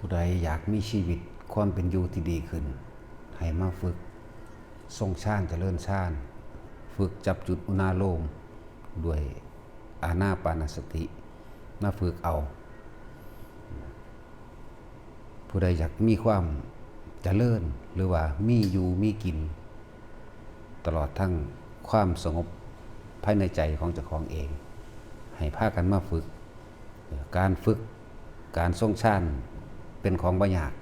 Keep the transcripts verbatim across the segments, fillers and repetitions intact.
ผู้ใดอยากมีชีวิตความเป็นอยู่ที่ดีขึ้น ให้มาฝึกทรงฌานเจริญฌาน ฝึกจับจุดอุณาโลม ด้วยอานาปานสติ มาฝึกเอา ผู้ใดอยากมีความเจริญ หรือว่ามีอยู่มีกิน ตลอดทั้งความสงบภายในใจของเจ้าของเอง ให้พากันมาฝึก การฝึก การทรงฌานเป็นของบ่ยาก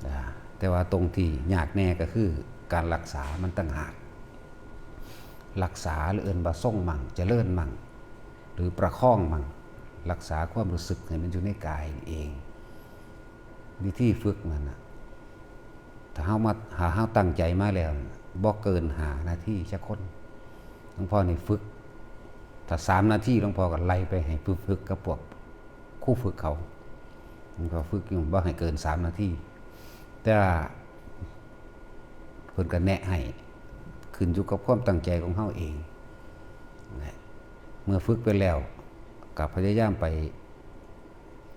อ่า แต่ว่าตรงที่ยากแน่ก็คือการรักษามันต่างหาก รักษาหรือเอิ้นว่าทรงมั่ง เจริญมั่ง หรือประคองมั่ง รักษาความรู้สึกให้มันอยู่ในกายเอง วิธีฝึกนั่นน่ะ ถ้าเฮามา ถ้าเฮาตั้งใจมาแล้ว บ่เกินห้านาทีจักคน หลวงพ่อนี่ฝึก ถ้าสามนาที หลวงพ่อก็ไล่ไปให้ฝึก ฝึกกับพวกครูฝึกเขา หลวงพ่อฝึกอยู่ บ่ให้เกินสามนาที แต่ว่าเพิ่นก็แนะให้ ขึ้นอยู่กับความตั้งใจของเฮาเองนะ เมื่อฝึกไปแล้ว ก็พยายามไป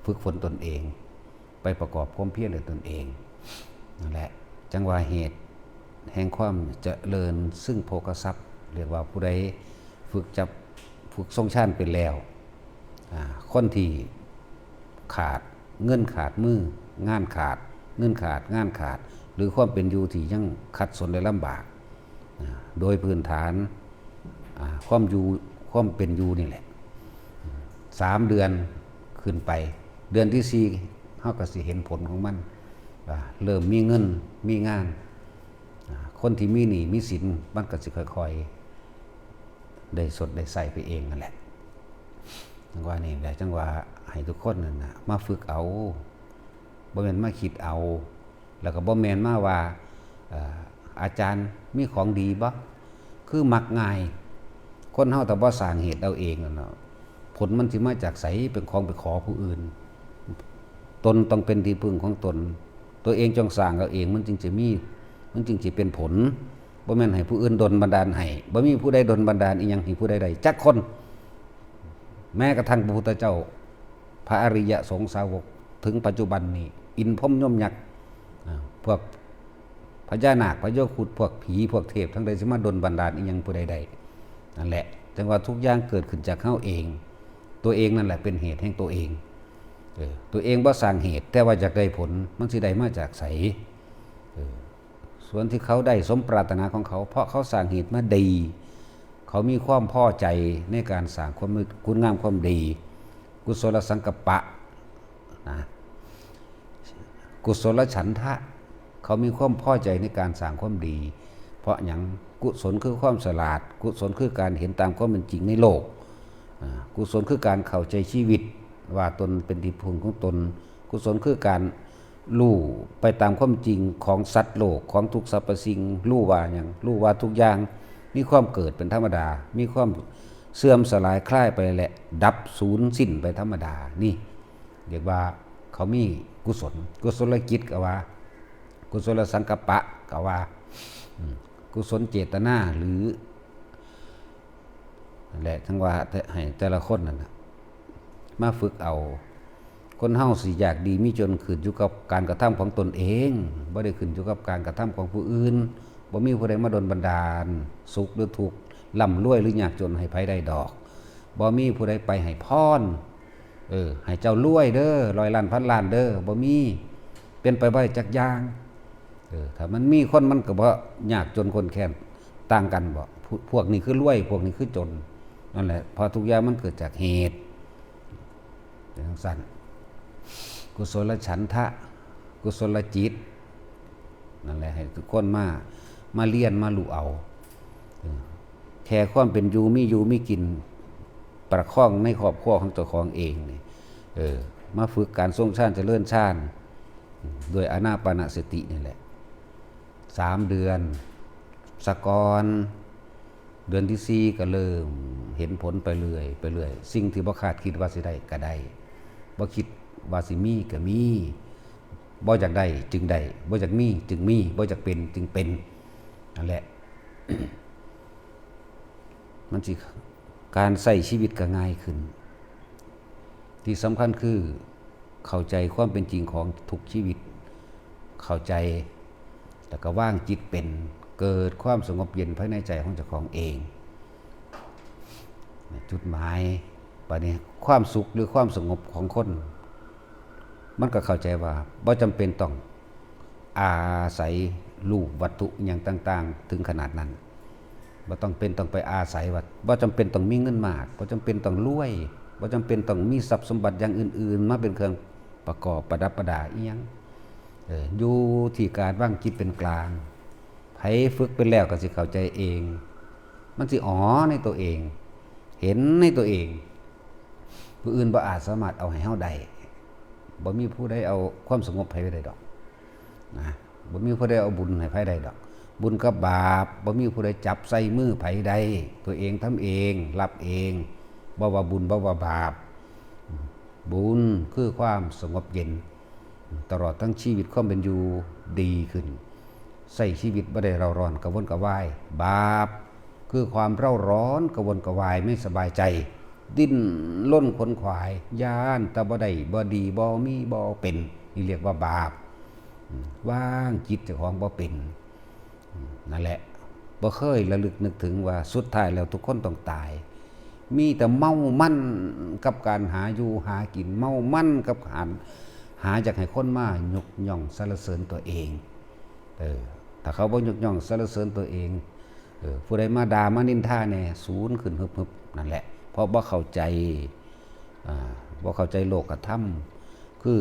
ฝึกฝนตนเอง ไปประกอบความเพียรด้วยตนเอง นั่นแหละ จั่งว่าเหตุแห่งความเจริญซึ่งโภคทรัพย์ เรียกว่าผู้ใดฝึกจับ ฝึกทรงฌานเป็นแล้ว อ่า คนที่ขาดเงินขาดมือ งานขาด เงินขาด งานขาด หรือความเป็นอยู่ที่ยังขัดสนและลำบาก อ่า โดยพื้นฐาน อ่า ความอยู่ ความเป็นอยู่นี่แหละ สามเดือนขึ้นไป เดือนที่สี่ เฮาก็สิเห็นผลของมัน ว่าเริ่มมีเงิน มีงาน อ่า คนที่มีหนี้มีสิน มันก็สิค่อยๆ ได้สดได้ใช้ไปเองนั่นแหละ จั่งว่านี่แหละ จั่งว่าให้ทุกคนนั่นน่ะ มาฝึกเอา บ่แม่นมาคิดเอา แล้วก็บ่แม่นมาว่า เอ่อ อาจารย์มีของดีบ่ คือมักง่าย คนเฮาถ้าบ่สร้างเหตุเอาเองนั่นน่ะ ผลมันสิมาจากไส เป็นของไปขอผู้อื่น ตนต้องเป็นที่พึ่งของตน ตัวเองจงสร้างเอาเอง มันจึงจะมี มันจึงจะเป็นผล บ่แม่นให้ผู้อื่นดลบันดาลให้ บ่มีผู้ใดดลบันดาลอิหยังให้ผู้ใดได้จักคน แม้กระทั่งพระพุทธเจ้า พระอริยสงฆ์สาวก ถึงปัจจุบันนี้ อินทร์พรหมยมยักษ์ อ่า พวกพญานาค พญาครุฑ พวกผี พวกเทพ ทั้งหลายสิมาดลบันดาลอิหยังผู้ใดได้ นั่นแหละ จั่งว่าทุกอย่างเกิดขึ้นจากเฮาเอง ตัวเองนั่นแหละเป็นเหตุแห่งตัวเอง เออ ตัวเองบ่สร้างเหตุ แต่ว่าอยากได้ผล มันสิได้มาจากไส เออ ส่วนที่เขาได้สมปรารถนาของเขา เพราะเขาสร้างเหตุมาดี เขามีความพอใจในการสร้างความ คุณงามความดี กุศลสังกัปปะ นะ กุศลฉันทะ เขามีความพอใจในการสร้างความดี เพราะหยัง กุศลคือความฉลาด กุศลคือการเห็นตามความเป็นจริงในโลก อ่า กุศลคือการเข้าใจชีวิต ว่าตนเป็นที่พึ่งของตน กุศลคือการรู้ไปตามความจริงของสัตว์โลก ของทุกสรรพสิ่ง รู้ว่าหยัง รู้ว่าทุกอย่างมีความเกิดเป็นธรรมดา มีความเสื่อมสลายคลายไปและดับสูญสิ้นไปธรรมดา นี่เรียกว่าเขามีกุศล กุศลจิตก็ว่า กุศลสังกัปปะก็ว่า อืม กุศลเจตนาหรือ นั่นแหละ จั่งว่าให้แต่ละคนนั่นน่ะ มาฝึกเอา คนเฮาสิอยากดีมีจนขึ้นอยู่กับการกระทำของตนเอง บ่ได้ขึ้นอยู่กับการกระทำของผู้อื่น บ่มีผู้ใดมาดลบันดาล สุขหรือทุกข์ ร่ำรวยหรือยากจนให้ไผได้ดอก บ่มีผู้ใดไปให้พร เออ ให้เจ้ารวยเด้อ ร้อยล้านพันล้านเด้อ บ่มี เป็นไปบ่ได้จักอย่าง เออ ถ้ามันมีคนมันก็บ่ยากจนข้นแค้นต่างกันบ่ พวก พวกนี้คือรวย พวกนี้คือจน นั่นแหละ เพราะทุกอย่างมันเกิดจากเหตุ เป็นจั่งซั้น กุศลฉันทะ กุศลจิต นั่นแหละ ให้ทุกคนมา มาเรียน มารู้เอา เออ แค่ความเป็นอยู่ มีอยู่ มีกิน ประคองในครอบครัวของเจ้าของเองนี่ เออ มาฝึกการทรงฌาน เจริญฌาน ด้วยอานาปานสตินี่แหละ สามเดือน สะก่อน เดือนที่สี่ก็เริ่มเห็นผลไปเรื่อย ไปเรื่อย สิ่งที่บ่คาดคิดว่าสิได้ก็ได้ บ่คิดว่าสิมีก็มี บ่อยากได้จึงได้ บ่อยากมีจึงมี บ่อยากเป็นจึงเป็น นั่นแหละ มันสิ การใช้ชีวิตก็ง่ายขึ้น ที่สำคัญคือ เข้าใจความเป็นจริงของทุกชีวิต เข้าใจ แล้วก็วางจิตเป็น เกิดความสงบเย็นภายในใจของเจ้าของเอง จุดหมาย บัดนี้ความสุขหรือความสงบของคน มันก็เข้าใจว่าบ่จำเป็นต้องอาศัยรูปวัตถุอหย่างต่างๆ ถึงขนาดนั้น บ่ต้องเป็นต้องไปอาศัยว่า บ่จำเป็นต้องมีเงินมาก บ่จำเป็นต้องรวย บ่จำเป็นต้องมีทรัพย์สมบัติอย่างอื่นๆ มาเป็นเครื่องประกอบประดับประดาอิหยัง เออ อยู่ที่การวางจิตเป็นกลาง ไผฝึกเป็นแล้วก็สิเข้าใจเอง มันสิอ๋อในตัวเอง เห็นในตัวเอง ผู้อื่นบ่อาจสามารถเอาให้เฮาได้ บ่มีผู้ใดเอาความสงบให้ได้ดอก นะ บ่มีผู้ใดเอาบุญให้ไผได้ดอก บุญกับบาป บ่มีผู้ใดจับใส่มือไผได้ ตัวเองทำเอง รับเอง บ่ว่าบุญ บ่ว่าบาป บุญคือความสงบเย็น ตลอดทั้งชีวิตความเป็นอยู่ดีขึ้น ใช้ชีวิตบ่ได้เร่าร้อนกระวนกระวาย บาป คือความเร่าร้อนกระวนกระวายไม่สบายใจ ดิ้นรนขวนขวาย ย้านแต่บ่ได้บ่ดีบ่มีบ่เป็น นี่เรียกว่าบาป อืม วางจิตเจ้าของบ่เป็น อืม นั่นแหละ บ่เคยระลึกนึกถึงว่าสุดท้ายแล้วทุกคนต้องตาย มีแต่เมามันกับการหาอยู่หากิน เมามันกับการหาอยากให้คนมายกย่องสรรเสริญตัวเอง เออ ถ้าเขาบ่ยกย่องสรรเสริญตัวเอง เออ ผู้ใดมาด่ามานินทาแหน่ สูญขึ้นฮึบๆ นั่นแหละ เพราะบ่เข้าใจ อ่า บ่เข้าใจโลกธรรม คือ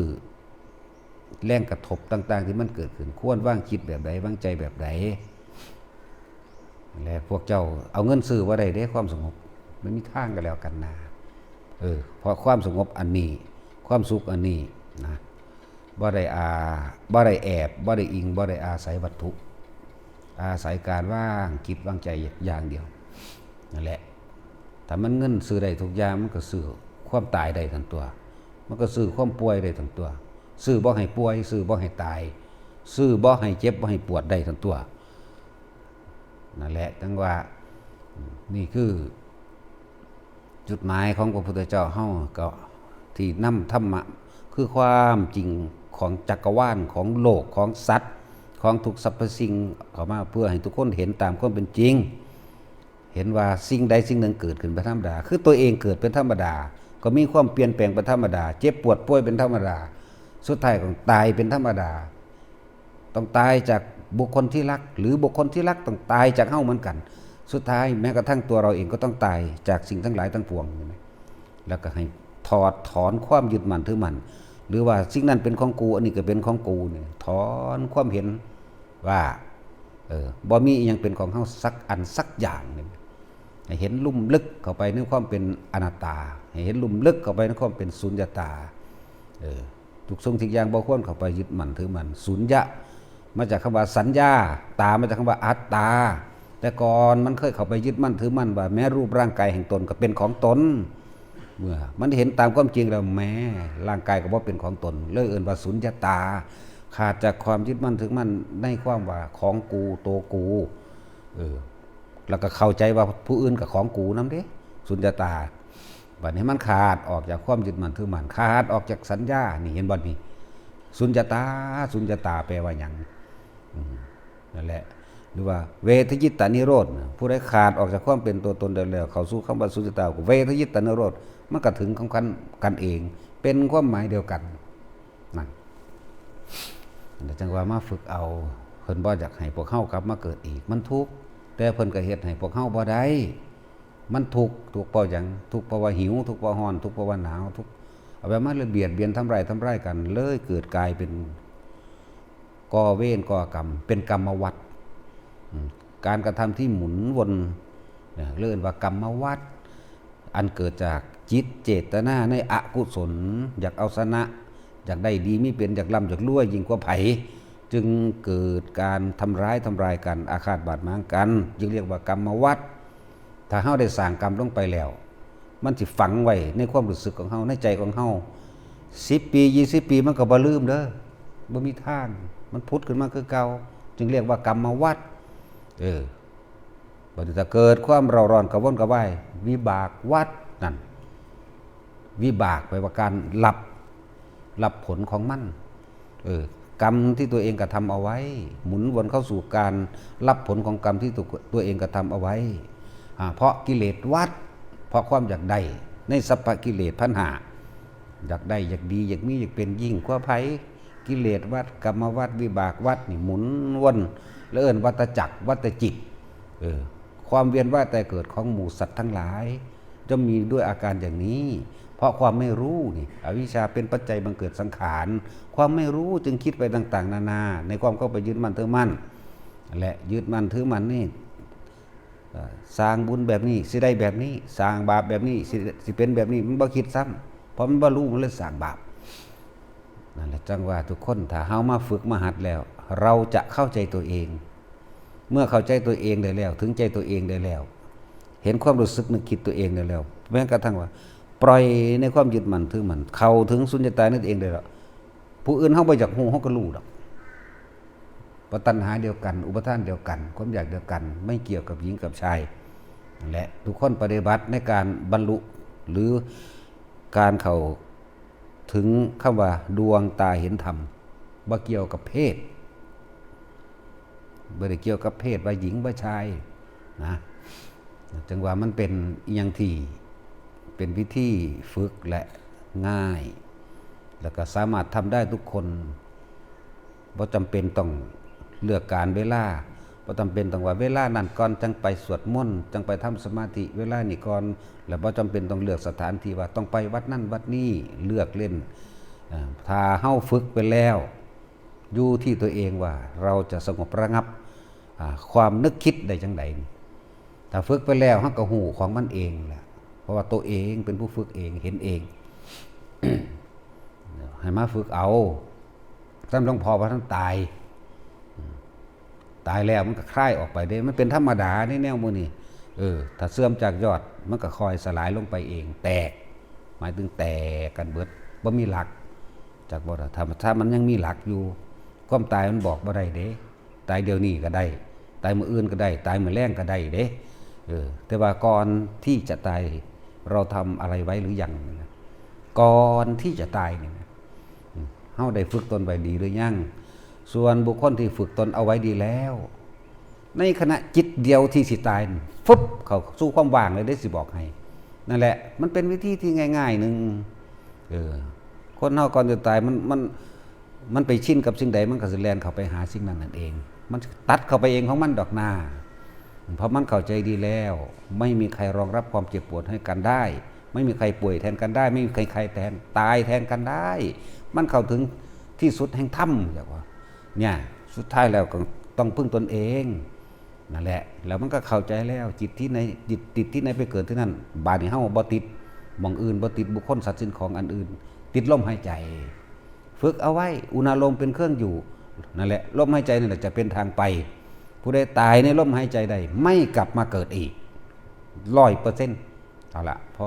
แรงกระทบต่างๆ ที่มันเกิดขึ้น ควรวางจิตแบบใด วางใจแบบใด และพวกเจ้าเอาเงินซื้อบ่ได้เด้ความสงบ มันมีทางกันแล้วกันนะ เออ เพราะความสงบอันนี้ ความสุขอันนี้นะ บ่ได้อา บ่ได้แอบ บ่ได้อิง บ่ได้อาศัยวัตถุ อาศัยการวางจิตวางใจอย่างเดียว นั่นแหละ ถ้ามันเงินซื้อได้ทุกอย่าง มันก็ซื้อความตายได้ทั้งตัว มันก็ซื้อความป่วยได้ทั้งตัว ซื้อบ่ให้ป่วย ซื้อบ่ให้ตาย ซื้อบ่ให้เจ็บ บ่ให้ปวดได้ทั้งตัว นั่นแหละ จั่งว่า นี่คือ จุดหมายของพระพุทธเจ้าเฮาก็ที่นำธรรมะ คือความจริงของจักรวาล ของโลก ของสัตว์ ของทุกสรรพสิ่ง เข้ามาเพื่อให้ทุกคนเห็นตามความเป็นจริง เห็นว่าสิ่งใดสิ่งหนึ่งเกิดขึ้นเป็นธรรมดา คือตัวเองเกิดเป็นธรรมดา ก็มีความเปลี่ยนแปลงเป็นธรรมดา เจ็บปวดป่วยเป็นธรรมดา สุดท้ายก็ตายเป็นธรรมดา ต้องตายจากบุคคลที่รัก หรือบุคคลที่รักต้องตายจากเฮาเหมือนกัน สุดท้ายแม้กระทั่งตัวเราเองก็ต้องตายจากสิ่งทั้งหลายทั้งปวง เห็นไหม แล้วก็ให้ถอดถอนความยึดมั่นถือมั่น หรือว่าสิ่งนั้นเป็นของกู อันนี้ก็เป็นของกูเนี่ย ถอนความเห็นว่า เออ บ่มีอิหยังเป็นของเฮาสักอันสักอย่างเนี่ย ให้เห็นลุ่มลึกเข้าไปในความเป็นอนัตตา ให้เห็นลุ่มลึกเข้าไปในความเป็นสุญญตา เออ ทุกสิ่งทุกอย่างบ่ควรเข้าไปยึดมั่นถือมั่น สุญญะ มาจากคำว่าสัญญา ตา มาจากคำว่าอัตตา แต่ก่อนมันเคยเข้าไปยึดมั่นถือมั่นว่าแม้รูปร่างกายแห่งตนก็เป็นของตน เมื่อมันเห็นตามความจริงแล้ว แม้ร่างกายก็บ่เป็นของตน เลยเอิ้นว่าสุญญตา ขาดจากความยึดมั่นถือมั่นในความว่าของกู ตัวกู เออ แล้วก็เข้าใจว่าผู้อื่นก็ของกูนำเด้ สุญญตา บัดนี้มันขาดออกจากความยึดมั่นถือมั่น ขาดออกจากสัญญา นี่เห็นบ่นี่ สุญญตา สุญญตาแปลว่าหยัง อืม นั่นแหละ หรือว่าเวทยิตตานิโรธ ผู้ใดขาดออกจากความเป็นตัวตนได้แล้ว เข้าสู่คำว่าสุญญตา เวทยิตตานิโรธ มันก็ถึงของกัน กันเอง เป็นความหมายเดียวกัน นั่น จั่งว่ามาฝึกเอา เพิ่นบ่อยากให้พวกเฮากลับมาเกิดอีก มันทุกข์ แต่เพิ่นก็เฮ็ดให้พวกเฮาบ่ได้ มันทุกข์ ทุกข์เพราะหยัง ทุกข์เพราะว่าหิว ทุกข์เพราะร้อน ทุกข์เพราะว่าหนาว ทุกข์ เอาไปมาเลยเบียดเบียนทำร้าย ทำร้ายกัน เลยเกิดกลายเป็น ก่อเวรก่อกรรม เป็นกรรมวัฏ อืม การกระทำที่หมุนวน เนี่ย เรียกว่ากรรมวัฏ อันเกิดจากจิตเจตนาในอกุศล อยากเอาชนะ อยากได้ดีมีเป็น อยากร่ำอยากรวยยิ่งกว่าไผ จึงเกิดการทำร้ายทำลายกัน อาฆาตบาดหมางกัน จึงเรียกว่ากรรมวัฏ ถ้าเฮาได้สร้างกรรมลงไปแล้ว มันสิฝังไว้ในความรู้สึกของเฮา ในใจของเฮา สิบปี ยี่สิบปี มันก็บ่ลืมเด้อ บ่มีทาง มันผุดขึ้นมาคือเก่า จึงเรียกว่ากรรมวัฏ เออ บัดนี้ถ้าเกิดความเร่าร้อนกระวนกระวาย วิบากวัฏนั่น วิบากแปลว่าการรับ รับผลของมัน เออ กรรมที่ตัวเองกระทำเอาไว้ หมุนวนเข้าสู่การรับผลของกรรมที่ตัวตัวเองกระทำเอาไว้ อ่า เพราะกิเลสวัฏ เพราะความอยากได้ ในสัพพะกิเลสพันห้า อยากได้ อยากดี อยากมี อยากเป็น ยิ่งกว่าไผ กิเลสวัฏ กรรมวัฏ วิบากวัฏ นี่หมุนวน และเอิ้นวัฏจักร วัฏจิต เออ ความเวียนว่ายตายเกิดของหมู่สัตว์ทั้งหลาย จะมีด้วยอาการอย่างนี้ เพราะความไม่รู้นี่ อวิชชาเป็นปัจจัยบังเกิดสังขาร ความไม่รู้จึงคิดไปต่างๆ นานา ในความเข้าไปยึดมั่นถือมั่น และยึดมั่นถือมั่นนี่ เอ่อ สร้างบุญแบบนี้สิได้แบบนี้ สร้างบาปแบบนี้สิ สิเป็นแบบนี้ มันบ่คิดซ้ำ เพราะมันบ่รู้ มันเลยสร้างบาป นั่นแหละจั่งว่าทุกคน ถ้าเฮามาฝึกมาหัดแล้ว เราจะเข้าใจตัวเอง เมื่อเข้าใจตัวเองได้แล้ว ถึงใจตัวเองได้แล้ว เห็นความรู้สึกนึกคิดตัวเองได้แล้ว แม้กระทั่งว่า ปล่อยในความยึดมั่นถือมั่น เข้าถึงสุญญตาในตัวเองได้แล้ว ผู้อื่นเฮาบ่อยากรู้ เฮาก็รู้ดอก เพราะตัณหาเดียวกัน อุปาทานเดียวกัน ความอยากเดียวกัน ไม่เกี่ยวกับหญิงกับชาย นั่นแหละ ทุกคนปฏิบัติในการบรรลุ หรือการเข้าถึงคำว่าดวงตาเห็นธรรม บ่เกี่ยวกับเพศ บ่ได้เกี่ยวกับเพศว่าหญิงว่าชายนะ จั่งว่ามันเป็นอิหยังที่เป็นวิธีฝึกและง่าย แล้วก็สามารถทำได้ทุกคน บ่จำเป็นต้องเลือกการเวลา บ่จำเป็นต้องว่าเวลานั้นก่อนจั่งไปสวดมนต์ จั่งไปทำสมาธิ เวลานี้ก่อน และบ่จำเป็นต้องเลือกสถานที่ว่าต้องไปวัดนั่นวัดนี้ เลือกเล่น อ่า ถ้าเฮาฝึกไปแล้ว อยู่ที่ตัวเองว่าเราจะสงบระงับ อ่า ความนึกคิดได้จั่งใด ถ้าฝึกไปแล้วเฮาก็ฮู้ของมันเองแหละ เพราะว่าตัวเองเป็นผู้ฝึกเอง เห็นเอง ให้มาฝึกเอา ซ้ำหลวงพ่อว่าท่านตาย ตายแล้วมันก็คลายออกไปเด้ มันเป็นธรรมดาในแนวหมู่นี้ เออ ถ้าเสื่อมจากยอด มันก็ค่อยสลายลงไปเอง แตก หมายถึงแตกกันเบิด บ่มีหลัก จักบ่ล่ะ ถ้า ถ้ามันยังมีหลักอยู่ ความตายมันบอกบ่ได้เด้ ตายเดี๋ยวนี้ก็ได้ ตายมื้ออื่นก็ได้ ตายมื้อแลงก็ได้เด้ เออ แต่ว่าก่อนที่จะตาย เราทำอะไรไว้หรือยังนะ ก่อนที่จะตายนี่นะ อืม เฮาได้ฝึกตนไว้ดีหรือยัง ส่วนบุคคลที่ฝึกตนเอาไว้ดีแล้ว ในขณะจิตเดียวที่สิตาย ฟึบ เข้าสู่ความว่างเลยเด้ สิบอกให้ นั่นแหละ มันเป็นวิธีที่ง่ายๆหนึ่ง เออ คนเฮาก่อนจะตาย มัน มัน มันไปชินกับสิ่งใด มันก็สิแล่นเข้าไปหาสิ่งนั้นนั่นเอง มันตัดเข้าไปเองของมันดอกนา เพราะมันเข้าใจดีแล้ว ไม่มีใครรองรับความเจ็บปวดให้กันได้ ไม่มีใครป่วยแทนกันได้ ไม่มีใคร ใครแทน ตายแทนกันได้ มันเข้าถึงที่สุดแห่งธรรม เรียกว่า เนี่ย สุดท้ายแล้วก็ต้องพึ่งตนเอง นั่นแหละ แล้วมันก็เข้าใจแล้ว จิตที่ไหน จิต จิตที่ไหนไปเกิดที่นั่น บาดนี้เฮาบ่ติดหม่องอื่น บ่ติดบุคคลสัตว์สิ่งของอันอื่น ติดลมหายใจ ฝึกเอาไว้ อุณาโลมเป็นเครื่องอยู่ นั่นแหละ ลมหายใจนั่นแหละจะเป็นทางไป ผู้ใดตายในลมหายใจใด ไม่กลับมาเกิดอีก ร้อยเปอร์เซ็นต์ เอาละ พอ